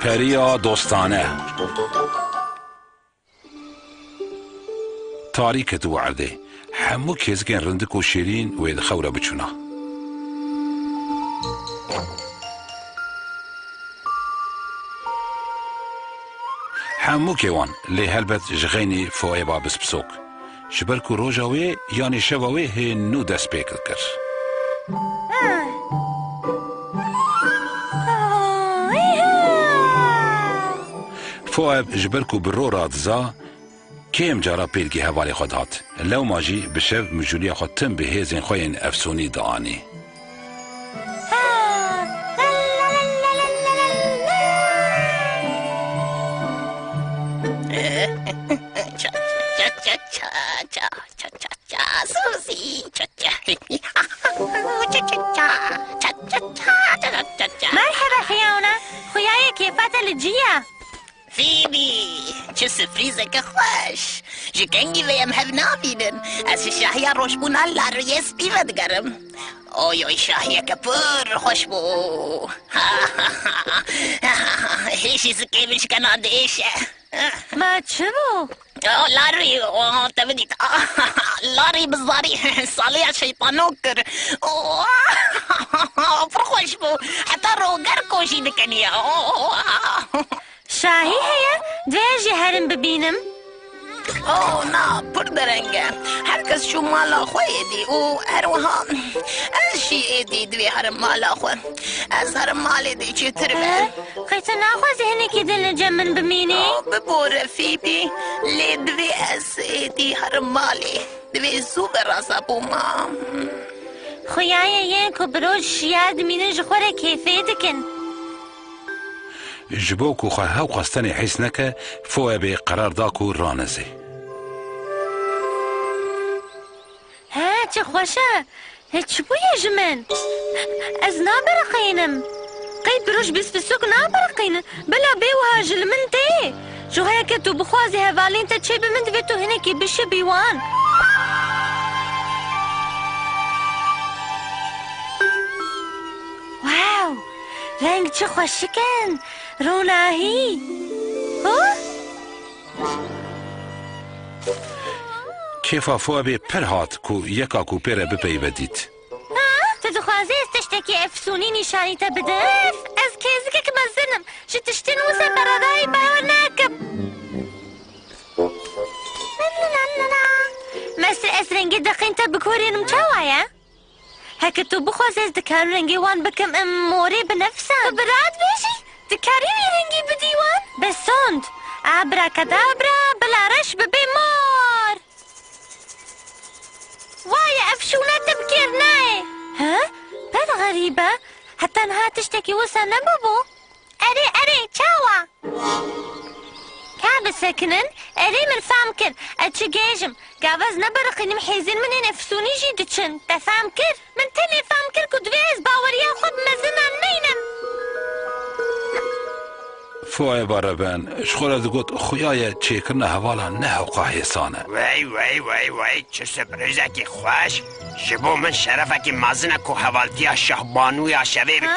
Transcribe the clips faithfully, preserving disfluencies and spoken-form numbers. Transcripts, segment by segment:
Periya dostane. Tarî ketibû erdê. Hemû kêzikên rindik û şîrîn wê di xew re biçûna. Hemûkê wan, lê helbet ji xeynî Foeba bispisok. Ji ber ku roja wê yanî şeva wê hê nû dest pê dikir. Foeb ji ber ku bi ro re diza, kêm cara pêlgî hevalê xwe dihat. Lewma jî bi şev mijûliya xwe tim bi hêzên xwe yên efsûnî dianî. Merheba Fiona. Xuyayê kêfa te li cî ye. Phoebe, çi sürprîzeke xweş! Ji kengî ve em hev nabînin. Ez ji şahiya rojbûna Larryê spî vedigerim. Oy oy, şahiyeke pir xweş bû. Hêşî zikê min ji kena diêşe. Ma çi bû? Oh, Larry, oh, te bidît. Larry bi zarî saliya şeytanok kir. Oh, pir xweş bû. Heta roger koşî dikeniye. Oh. Şahî heye? Divê ez jî herim bibînim. Oh, na, pir dereng e. Her kes çû mala xwe êdî û her wiha ez jî êdî divê herim mala xwe. Ez herim malê dê çêtir be. Eh, qey tu naxwazî hinekî din li cem min bimînî? Oh, bibore Phoebe, lê divê ez êdî herim malê. Divê zû berasa bûma. Xuyayê yên ku bi roj şiyar dimînin ji xwe re kêfê dikin. Ji bo ku xwe hewqas tenê hîs neke, Foebê qerar da ku raneze. He, çi xweş e. He, çi bûye ji min? Ez nabiriqînim. Qey bi roj bispisok nabiriqînin. Bila bê wiha ji li min tê. Ji xwe yeke tu bixwazî hevalên te çê bi min divê tu hinekî bişibî wan. Wow! Reng çi xweşik in! Ronahî! Huh? Kêfa Foebê pir hat ku yeka ku pê re bipeyive dît. Ha? Tu dixwazî ez tiştekî efsûnî nîşanî te bidim? Pif! Ez kêzikek mezin im. Ji tiştên wisa beredayî behs nakim. Mestir, ez rengê deqên te bikorînim, çawa ye? Heke tu bixwazî ez dikarim rengê wan bikim, em, morê binivîsim. Tu bi rad bêjî? Dikarî vî rengî bidî wan? Bi sond. Abrakadabra, bila reş bibe mor. Vay, ev şûne tim kêr nayê. He? Pir xerîb e. Heta niha tiştekî wisa nebûbû. Erê, erê, çawa? Ka bisekinin, erê min fam kir. Ez çi gêj im. Gava ez nebiriqînim, hêzên min ên efsûnî jî diçin. Te fam kir? Min tenê fam kir ku divê ez baweriya xwe bi mezinan meynim. Foeba reben, ji xwe re digot, xuya ye çêkirina hevalan ne hewqa hêsan e. Wey, wey, wey, wey, çi sürprîzekî xweş. Ji bo min şerefekî mezin e ku hevaltiya şahbanûya şevê bikim.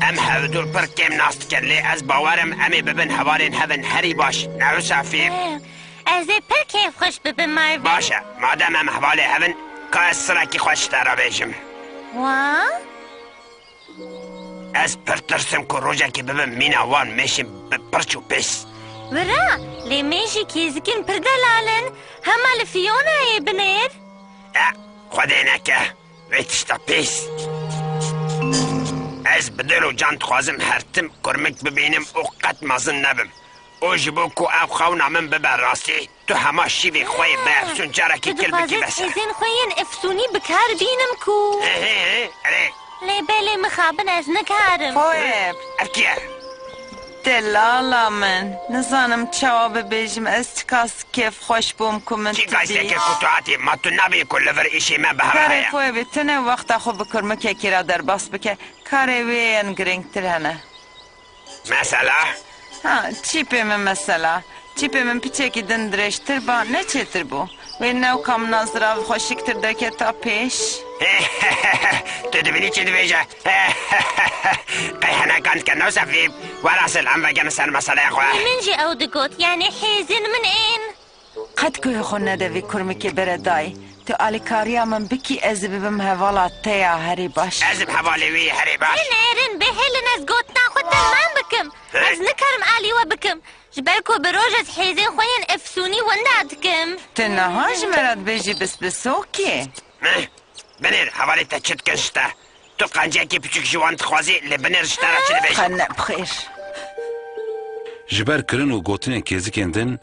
Em hevdu pir kêm nas dikin, lê ez bawer im em ê bibin hevalên hev in. Herî baş, ne wisa Phoebe? Ez ê pir kêfxweş bibim, Marvin. Baş e, madem em hevalê hev in, ka ez sirekî xwe ji te re bêjim. Wa? Ez pir tirsim ku rojekê bibim mîna wan mêşên bi pirç û pîs. Wira, lê mêşî kêzikên pir delal in, hema li Fionayê binêr. E, Xwedê neke, vê tişta pîs. Ez bi dil û can dixwazim her tim kurmik bibînim û qet mezin nebim. Û ji bo ku ev xewna min bibe rastî, tu hema şîvê xwe yê bi efsûn carekî kil bikî bes e. Hêzên xwe yên efsûnî bi kar bînim ku. Hê, hê, hê, erê. Lê belê mixabin ez nikarim. Foeb. Ev kî ye? Delala min. Nizanim çawa bibêjim, ez çiqas kêfxweş bûm ku min tu dît. Kî gazeteke ku tu hatî, ma tu nabî ku li vir îşê me bi hev heye? Karê Foebê tune wexta xwe bi kurmikekî re derbas bike. Karê wê yên girîngtir hene. Mesela? Ha, çi pê min mesela? Çîpê min piçekî din dirêjtir ba, ne çêtir bû. Wê newka min a zirav xweşiktir derketa pêş. Tu dibînî çi dibêje? Qey henekan dike, ne wisa vî? Were Asil, em vegerin ser meseleyê xwe. Min jî ew digot, yanî hêzên min ên. Qet guhê xwe nede vî kurmikê bere dayî. Tu alîkariya min bikî, ez ê bibim hevala te ya herî baş. Ez ê bibim hevalê wî herî baş. Nêrin, bihêlin ez gotina xwe temam bikim. Ez nikarim alî we bikim. Ji ber ku bi roj ez hêzên xwe yên efsûnî winda dikim. Tu niha ji me re dibêjî bisbisokê? Binêr, hevalê te çi dikin ji te? Tu qenciyekî piçûk ji wan dixwazî, lê binêr ji te re çi dibêjin? Xwe ne bi xêr. Ji ber kirin û gotinên kêzikên din,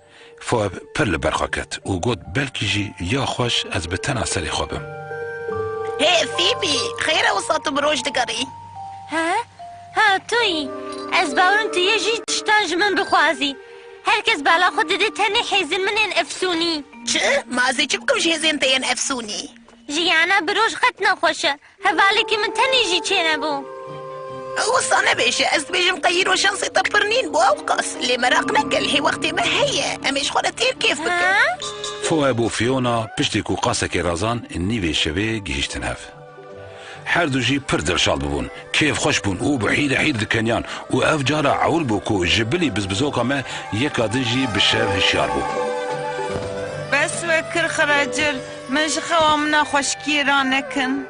Foeb pir li ber xwe ket û got, belkî jî ya xweş ez bi tena serê xwe bim. Hê Fîbî, xêr e wisa tu bi roj digerî? Ha? Ha, tu yî. Ez bawerim tu yê jî tiştan ji min bixwazî. Her kes bala xwe dide tenê hêzên min ên efsûnî. Çi? Ma ez ê çi bikim ji hêzên te yên efsûnî? Jiyana bi roj qet nexweş e. Hevalekî min tenê jî çênebû. Wisa nebêje, ez dibêjim qey îro şansê te pir nîn bû ewqas. Lê meraq neke, lê wextê me heye. Em ê ji xwe re têr kêf bikin. Ha? Foeb û Fiona piştî ku qasekê razan nîvê şevê gihîştin hev. Her du jî pir dilşad bibûn, kêfxweş bûn û bi hîrehîr dikeniyan û ev cara ewil bû ku ji bilî bizbizoka me yeka din jî bi şev hişyar bû. Bes we kir xiracir, min ji xewa min a xweşikiyê ranekin.